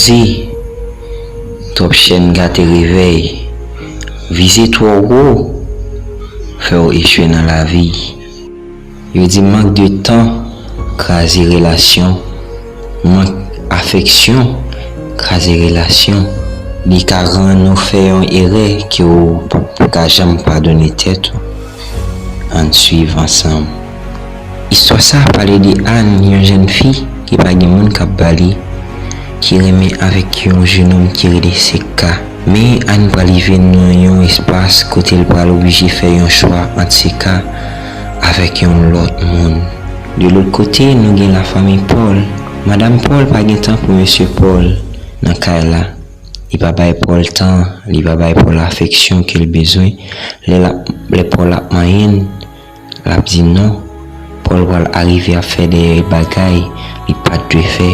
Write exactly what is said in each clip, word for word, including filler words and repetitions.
Zi, twòp chèn gate revèy. Vize twò wo, fè w echwe nan lavi. Yo di mank de tan kraze relasyon, mank afeksyon kraze relasyon. Li ka rann ou fè yon erè ke w p-, p-, ka janm padone tèt ou. Ann swiv ansanm. Istwa sa a pale de Ann, yon jèn fi ki pa gen moun k ap ba li, ki renmen avèk yon jenòm ki rele Seka. Men Ann pral rive nan yon espas kote l pral oblije fè yon chwa ant Seka avèk yon lòt moun. De lòt kote, nou gen lafanmi Paul. Madanm Paul pa gen tan pou mesye Paul nan kay la. Li pa bay Paul tan, li pa bay Paul afeksyon ke l bezwen. Lè l ap, lè Paul ap manyen l, l ap di non. Paul pral arive ap fè de bagay li pa t dwe fè.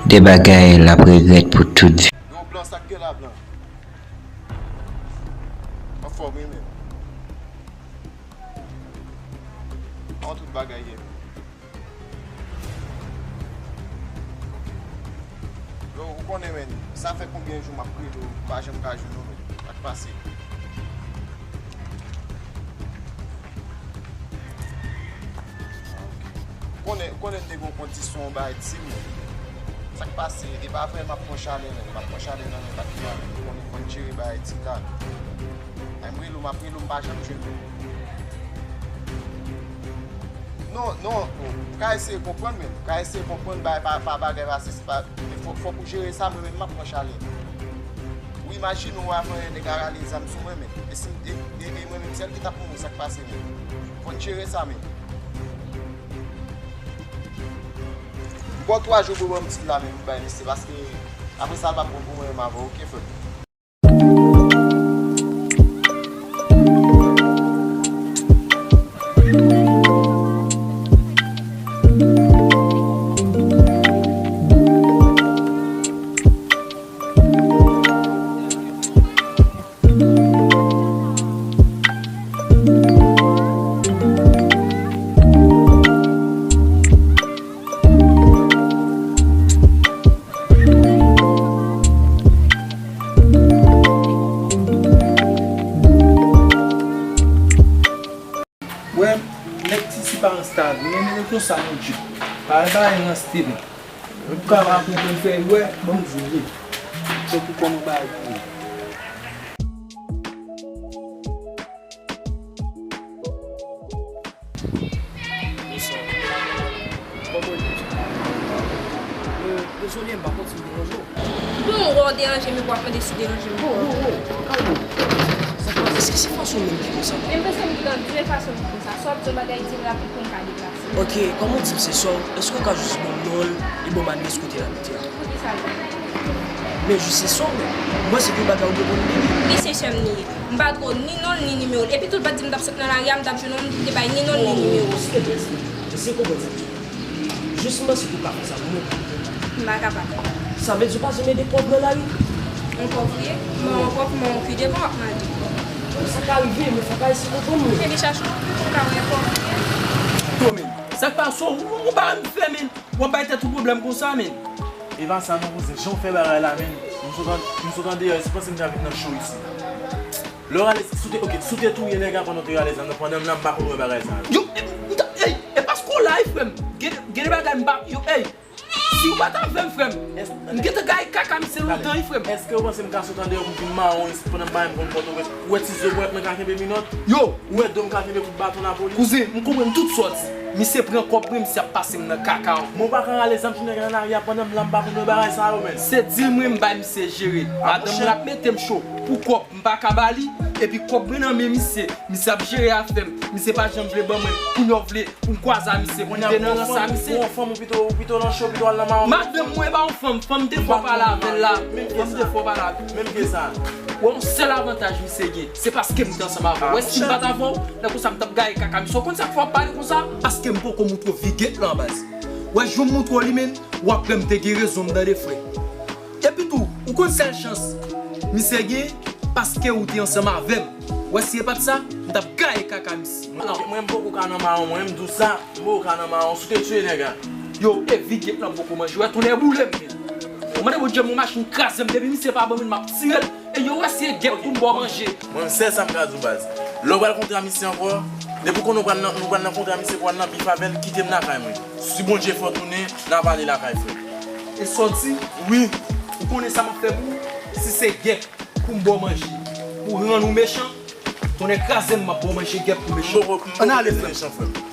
De bagay l ap regrèt pou tout vi. Yo, blan, sa k gen la, blan? Anfòm, wi, men. Kòman tout bagay ye, men? Yo, ou konnen, men, sa fè konbyen jou m ap rele w, m pa janm ka jwenn ou, men. Sa k pase? Ou konnen, ou konnen m te gen yon kondisyon, yon bagay ti, men. Sa k pase? E pa vrè m ap pran chalè, men. M ap pran chalè nan men pa kliyan, men. Ou konnen fò n jere bagay ti la. Ay, m rele w, m ap rele w, m pa janm jwenn ou. Non, non, ou ka eseye konprann, men. Ou ka eseye konprann, bay pa, pa bagay pase, se pa, men fò, fòk ou jere sa, mwen menm m ap pran chalè. Ou imajine w avan yè nèg a rale zam sou mwen, men. E si, e, e, e mwen menm sèl ki t ap mouri, sa k pase, men? Fò n jere sa, men. M ba w twa jou pou ban m di la, men, pou bay mesye, paske apre sa, l p ap bon pou mwen menm avè w, oke, frè m? Wè, nèg ti si pa ansta, men nèg konsa, Bondye. Pa bay anste, men. Ou ka pa konprann fè, wè, ban m di w, wi. Se pou kòman bagay pou ou. Bonswa. Kòman w ye? Euh, dezole, m pa konn si m deranje w. Bon, wè w deranje m, epi w ap mande si w deranje m. Bon, bon, bon, kalme w. Sa k pase? Èske se fason w menm ki konsa? Men m panse m gen de fason ki konsa. Swa w ap di yon bagay, di l rapid pou m ka deplase. Ok, kòman w di m se sè w? Èske w ka jis ban m non l e ban m adrès kote l abite a? Poukisa l pa? Men jis se sè w, men. Mwen se tout bagay ou gen pou m di. Li se sè m li ye. M pa tro ni non l, ni nimewo l. Epi tou, l pa t di m t ap sot nan lari a, m t ap jwenn ou, m te bay ni non l, ni nimewo l. Eseye konprann sa. Jis m panse ke w ka fè sa pou mwen. M pa kapab. Sa vle di w pa janm ede pòv nan lari? Yon pòv ou ye? Men yon pòv, men yon ki devan w ap mande. Sa ka rive, men fòk w eseye konprann mwen. Epi chache yon pòv, ou ka wè yon pòv ou ye. Yo, men, sa k pase w? Ou, ou pa renmen fè, men. W ap bay tèt ou pwoblèm konsa, men. E pa sa non, kouzen. Jan w fè bagay la, men. M sot an, m sot andeyò, se panse m te avèk nan cho isi. Lè w rale, si w te, ok, si w te touye nèg la pandan w te rale zam nan, pandan m la, m pa konn wè bagay sa yo. Yo, e, m ta, ey, e paske w la, ey, frè m. Gen, gen de bagay m pa, yo, ey. Si w pa t avè m, frè m, m gentan gaye kaka misye lontan, wi, frè m. Èske w panse m ka sot andeyò pou m vin mawon isit pandan m pa menm konn Pòtoprens? Ou wè ti zo pwent mwen ka kenbe minòt? Yo, ou wè do m ka kenbe kout baton lapolis? Kouzen, m konprann tout sa w di. Misye pran kòb mwen, misye ap pase m nan kaka. Men w pa ka rale zam sou nèg la nan lari a pandan m la, m pa konn wè bagay sa yo, men. Se dil mwen, m bay misye jere. Madanm mwen ap mete m cho pou kòb, m pa ka ba li, epi kòb mwen nan men misye. Misye ap jere afè m, misye pa janm vle ban mwen. Kounye a w vle pou m kwaze a misye, pou m te nan rans a misye. Ou yon fanm, ou pito, ou pito nan cho, ou pito al nan mawon. Madanm mwen pa yon fanm, fanm de fwa w pale avè l la. Fanm de fwa w pale avè l. Menm ke sa. Wè yon sèl avantaj misye gen, se paske m te ansanm avè w. Wè si m pa t avè w, lè konsa m t ap gaye kaka misye. Ou konn sa k fè w ap pale konsa? Paske m poko moutre w viget lan baz. Wè jou m moutre w li, men, w ap wè m te gen rezon m tande, frè. Epi tou, ou konn sèl chans misye gen, paske ou te ansanm avè m. Wè si e pa t sa, m t ap gaye kaka misye. Mwen, mwen, m poko ka nan mawon, mwen, m di w sa, m poko ka nan mawon, si w te tiye nèg la. Yo, e viget lan poko manje, wè tou lè boule m, men. Mande Bondye, yon machin kraze m, depi misye pa ban m li, m ap tire l. E yo wè si e gèp pou m ba w manje. Mwen, sèl sa m ka di w, baz. Lè w pral kontre a misye ankò, depi w konnen w pral nan, nou pral nan kontre a misye pou al nan bif avè l, kite m lakay mwen. Si Bondye fè w tounen, n a pale lakay, frè. E sòti? Wi. Ou konnen sa m ap fè pou ou? Si se gèp pou m ba w manje, pou rann ou mechan, tonnè kraze m, m ap ba w manje gèp pou mechan. Ann ale, frè m. Mechan, frè m.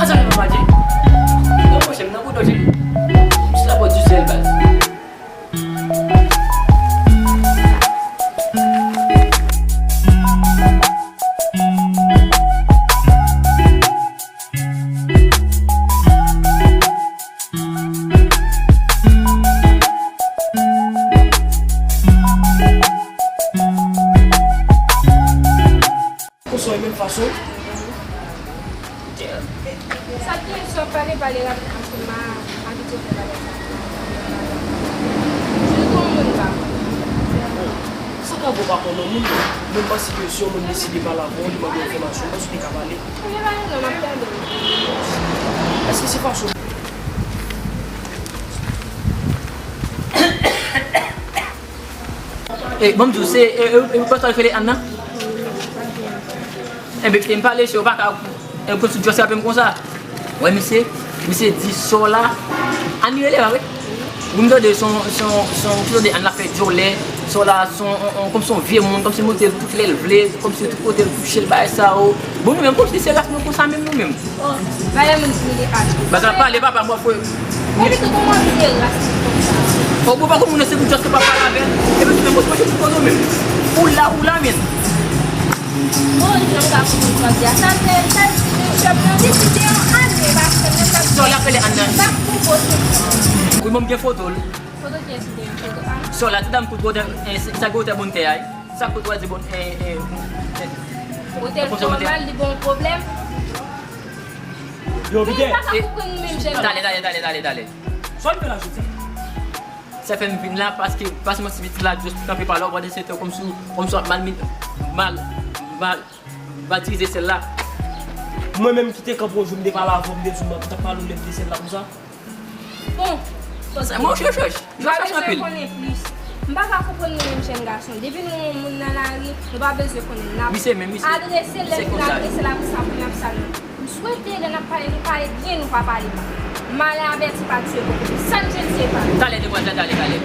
Ansanm avè papa Dje. Mwen pwoche m nan kote w, Dje. M sou la pòt di sèl baz. Konsa, menm fason. Sa ki gen sou ap pale, pale rapid paske m pa abitye fè bagay sa. Sitou yon moun pa konnen. Sa ka bon pa konnen yon moun, men m panse ke si yon moun deside pale avè w, li mande w enfòmasyon, m panse w te ka pale. Ebyen, pale non, m ap tande w. Èske se fason E, ban m di w, se, e, e, e, pastè k rele Ann nan? Enben, kite m pale, se w pa ka, e, pran sou djòs frape m konsa. Wè, misye, misye di sè w la, Ann li rele, pa vre? Wi, m tande se yon, se yon, se yon, m tande Ann la fè djòlè, sè w la, se yon, on, on, kòmsi yon vye moun, kòmsi l monte l tout lè l vle, kòmsi tout kote l touche l, bagay sa yo. Bon, nou menm, kòmsi se ras nou konsa menm, nou menm. Bagay moun ki rele Ann. Bagay pale papa m wè fwe. Epi tou kòman vye ras li konsa? O bon, pa konn moun nan se pou just pa pale avè l. Epi tou menm, mwen se pou kozo menm. Ou la, ou la menm. Bon, jan m ka konprann sa di a. Sa vle, sa di, mesye ap nan deside yon ane, paske menm sa. Sè w la rele Ann nan. Pa pou pote. Wi, mwen m gen foto l. Foto kiyès ou gen? Foto pa m? Sè w la, ti dam kout wotè, e, sa gen wotè bòn tè a, wi. Sa kout wè di bòn, e, e, e. Wotè l fè mal, li gen yon pwoblèm. Yo, Pidè. Mwen pa ka konprann nou menm jèn. Talè, talè, talè, talè, talè. Sa w ap fè la jodi a? Sa fè m vin la, paske, paske mwen ti pitit la, just kanpe pa la, w ap wè se te kòmsi, kòmsi w ap mal, mal, mal, mal itilize sèl la. Mwen menm ki te kanpe yon jou, m te pale avè w, m te di w, m t ap pale w lè m te sèl la konsa. Bon, Sòti. Mwen chèche, m pa bezwen konnen plis. M pa ka konprann nou menm jèn gason. Depi nou wè yon moun nan lari, nou pa bezwen konnen l. N ap adrese l, lè n fin adrese l, apre sa pou n ap salye l. M swete lè n ap pale, nou pale byen, nou pa pale mal. Malè avèti pa tiye poko. Sa n jwenn se pa. Talè demwazèl, talè, talè.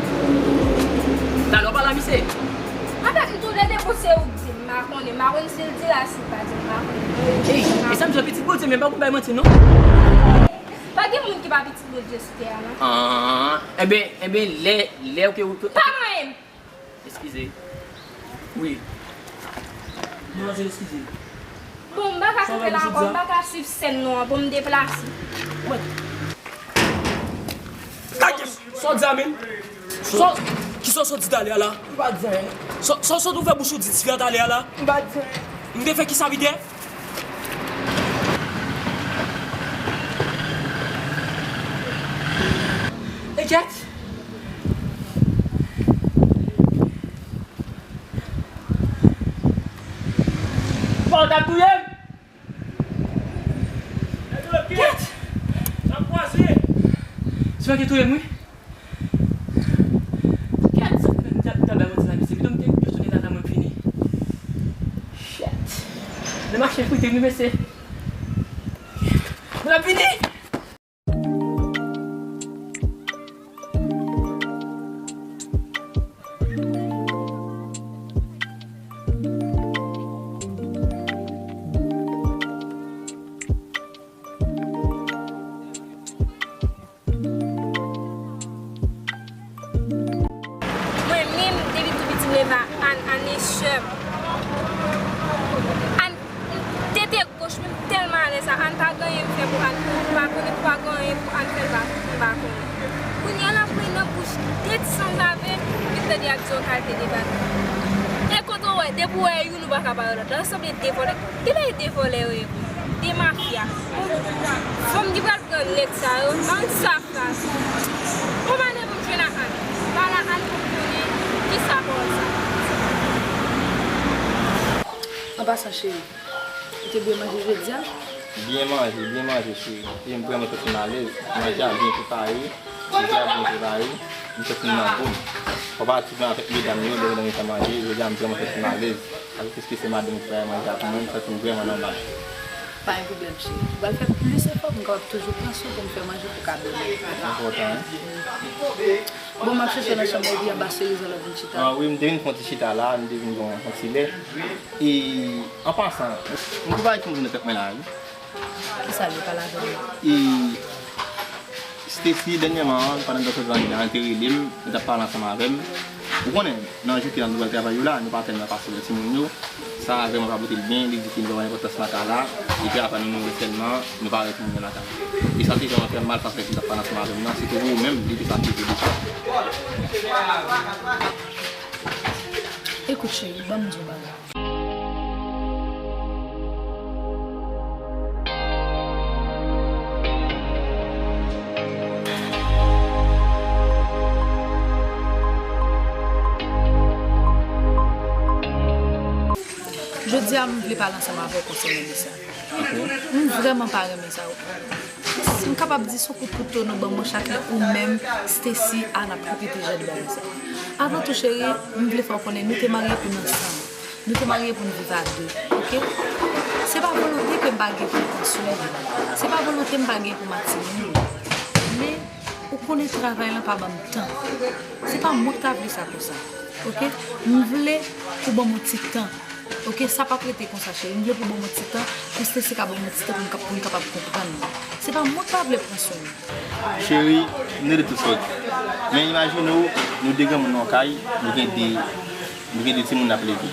Talè w pale a misye. Anfèt, m tou lè de pou se ou k di m, m pa konnen. M pa konn si l di la, si l pa di m, m pa konnen. Ey, e sa m di w, pitit Bondye, men pa konn bay manti, non. Pa gen moun ki pa pitit Bondye sou tè a, non. Ah, enben, enben, lè, lè ke ou... Pa manyen m. Eskize. Wi. Demwazèl, eskize. Bon, m pa ka kanpe la ankò, m pa ka swiv sèn nou an, bon, m deplase. Sa w di a menm? Sa, kisa w sot di talè a la? M pa di anyen. Sa, sa w sot ouvè bouch ou di ti fi a talè a la? M pa di anyen. M te fè kisa, Pidè? E kèt! Bon, w t ap touye m! Kèt! Se pa ki touye m, wi. Kèt! Sa fè m t ap bay manti la, mesye. Pito m te jis tounen la, la mwen fini. Shit! Nan mache frite, wi, mesye. Mwen ap vini! Mwen menm, depi tou piti, m leve a Ann, Ann e sè m. Ann, m te Di ak yon kalite de bagay. E kote w wè, depi w wè youn ou pa ka pare lòt la, yo sanble de vòlè. Depi de vòlè yo ye, de mafya. Fanm ki pral pran nèg sa yo, ann sa fraz. Bon, mande pou m jwenn ak Ann. Pale ak Ann pou m konnen kisa pawòl sa. An pasan, cheri, ou te byen manje jodi a? Byen manje, byen manje, cheri. E m vrèman santi m alèz. Manje a byen prepare. Manje a byen prepare. M santi m nan gou m. Konparativman avèk medam yo, lè medam yo fè manje, jodi a m vrèman santi m alèz. Avèk piske se madanm ki fè manje a pou mwen, m santi m vrèman nòmal. Pa gen pwoblèm, cheri. Ou pral fè plis efò pou m kapab toujou pran swen pou m fè manje pou ka beni. Enpòtan, wi. Bon, m ap chèche nan chanm mwen, epi anba seriz la, lè w vin chita. Ah wi, m te vin fè yon ti chita la, m te vin pran yon ti lè. E, an pasan, m tou bay ti moun nan tèt mwen la, wi. Kisa l ye, pale avè m? E, Stacy, dènyèman, pandan m t ap soti anndan an, li te rele m, li t ap pale ansanm avè m. Ou konnen, nan jou ki la nou pral travay yo la, nou pa tèlman pase wè timoun yo. Sa vrèman pa pote l byen, li di ke nou pa bay enpòtans nan kay la, epi apa nou, nou wè sèlman, nou pa wè timoun yo nan kay la. E sa te vrèman fè m mal, sa fè ke l t ap pale ansanm avè m nan, sitou pou ou menm, li te fatige deja. Ekout, cheri, ban m di w bagay. Jodi a, m vle pale ansanm avè w konsènan de sa. M vrèman pa renmen sa. M kapab di se yon kout kouto nou ban mwen chak lè ou menm, Stacy, a n ap repete jan de bagay sa. Avan tou, cheri, m vle fè w konnen nou te marye pou n ansanm. Nou te marye pou n viv a de, oke? Se pa volonte ke m pa gen pou m pran swen li. Se pa volonte m pa gen pou m ak timoun yo. Men, ou konnen travay lan pa ban m tan. Se pa mwen k ta vle sa konsa, oke? M vle pou ban m yon ti tan. Oke, sa p ap rete konsa, cheri. M vle pou ban m yon ti tan, pou Stacy ka ban m yon ti tan pou m ka, pou m kapab konprann li. Se pa mwen k pa vle pran swen li. Cheri, m tande tout sa w di. Men imajine w, nou de granmoun nan yon kay, nou gen de, nou gen de timoun n ap leve.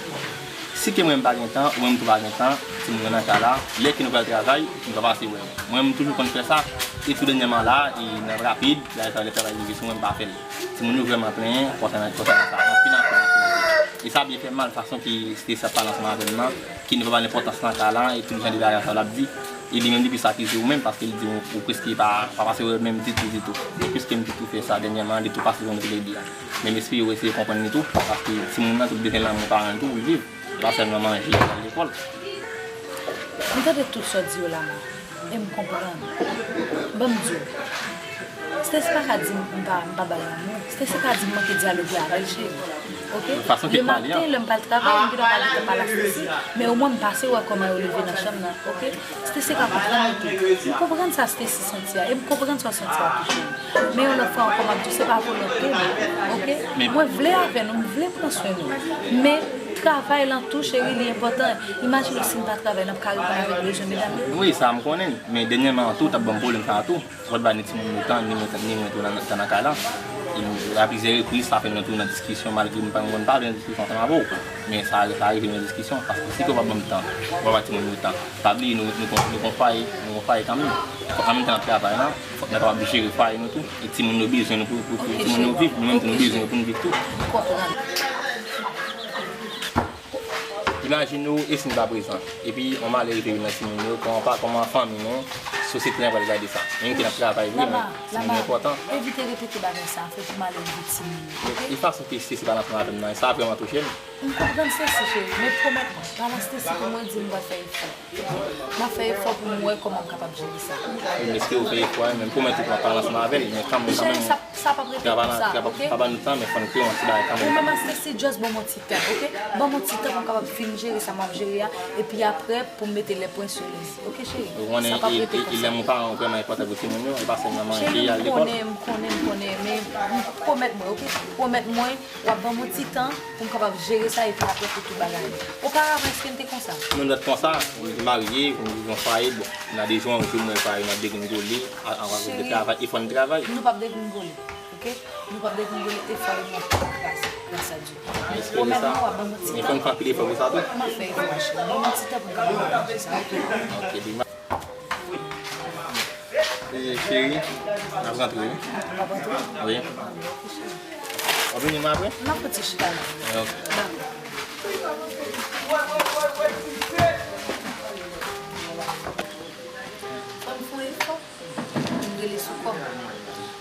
Si ke mwen m pa gen tan, ou menm tou pa gen tan, timoun yo nan kay la, lè ke nou pral travay, nou pa pase wè yo. Mwen, m toujou konn fè sa, e tou dènyèman la, e nan rapid, lè travay rive sou mwen, m pa fè l. Timoun yo vrèman plenyen konsènan, konsènan sa. Anpil, anpil, anpil, anpil. E sa byen fè m mal fason ke Stacy ap pale ansanm avè m nan, ke nou pa ba l enpòtans nan kay la, e tout jan de bagay sa l ap di. E li menm li plis akize ou menm, paske li di ou, ou prèske pa, pa pase wè menm ditou, ditou. E piske m te tou fè sa dènyèman, li tou pase wè nou toulède a. Men m espere ou eseye konprann li tou, paske timoun nan tou bezwen lanmou paran l tou pou l viv. Se pa sèlman manje, al lekòl. M tande tout sa w di yo la, man. E m konprann. Ban m di w. Stacy pa ka di m, m pa, m pa ba l lanmou. Stacy ka di m manke dyaloge avè l, cheri. Oke? Fason ke l pale a. Lematen, lè m pral travay, m gentan pa gentan pale a Stacy. Men omwen m pase wè kòman yo leve nan chanm nan. Oke? Stacy ka konprann nou tou. M konprann sa Stacy santi a. E m konprann sa w santi a tou, cheri. Men yon lòt fwa ankò, m ap di w, se pa volonte m. Oke? Mwen vle avè nou, m vle pran swen nou. Men travay lan tou, cheri, li enpòtan. Imajine w si n pa travay, n ap ka reponn avèk bezwen medam yo? Wi, sa m konnen. Men dènyèman an tou, t ap ban m pwoblèm sa a tou. Ou pa t ba ni timoun yo tan, ni mwen, ni mwen tou nan, nan kay la. E m, a plizyè repriz, sa fè nou tou nan diskisyon, malgre m pa, mwen pa vle nan diskisyon ansanm avè w. Men sa, sa rive nan diskisyon, paske si ke w pa ban m tan, ou pa ba timoun yo tan. Pa bliye, nou, nou, nou, nou gon fwaye, nou gon fwaye kanmenm. An menm tan n ap travay la, fòk nou kapab jere fwaye nou tou. E timoun yo bezwen nou pou, pou, pou timoun yo viv, nou menm tou nou bezwen yo pou nou viv tou. Imajine w, e si n pa prezan. Epi, yon malè rive vin nan timoun yo, kòman pa, kòman fanmi nou, sosyete a pral gade sa. Menm ke n ap travay vre, men timoun yo enpòtan. Evite repete bagay sa, fè pou malè rive timoun yo, oke? E fason ke Stacy pale ansanm avè m nan, sa vrèman touche m. M konprann Stacy, cheri, men pwomèt mwen, pale a Stacy pou mwen, di m pral fè efò. M ap fè efò pou m wè kòman m kapab jere sa. M espere w fè efò, men m pwomèt ou m ap pale ansanm avè l, men kanmenm, kanmenm. Cheri, sa, sa p ap rete konsa, oke? Travay la, travay la pa ban nou tan, men fò n kreye yon ti bagay kanmenm. Ou menm ak Stacy, just ban m yon ti tan, oke? Ban m yon ti tan pou m kapab fin jere sa m ap jere a, epi aprè, pou m mete les points sur les i, oke, cheri? Sa p ap rete konsa. Ou konnen, e, e, e lanmou paran yo vrèman enpòtan pou timoun yo, e pa sèlman manje, al lekòl. Cheri, m konnen, m konnen, m konnen, men pwomèt mwen, oke? Pwomèt mwen, w ap ban m yon ti tan pou m kapab jere sa epi aprè pou tout bagay. Oparavan, èske n te konsa? Nou, nou t konsa, nou te marye, nou te gen yon fwaye, bon, nan de jou an jou, mwen fwaye nou ap degringole, a, a, akoz de travay, e fò n travay. Nou p ap degringole, oke? Nou p ap degringole, e fwaye nou ap kraze, gras a Dye. Men pwomèt mwen, w ap ban m yon ti tan. Men fò n fè anpil efò pou sa tou. M ap fè efò, cheri. Ban m yon ti tan pou m kapab jere sa, oke? Ok, big man. E, cheri, n ap rantre, wi. N ap rantre? Wi. W ap vini m apre? M ap fè ti chita la. Ok. Dakò. Fò m fè yon efò. M rele sou kò m.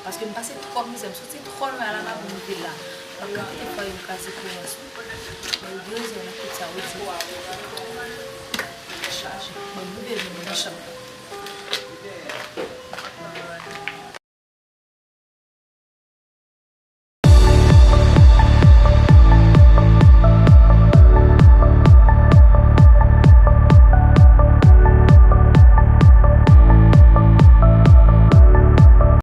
Paske m pase twò mizè, m soti twò lwen a la pou m rive la. M ap ka kite fwa yo kraze kouran sou. Men yo gen rezon nan tout sa yo di. Chaje. Bon, m rive jwenn nan chanm.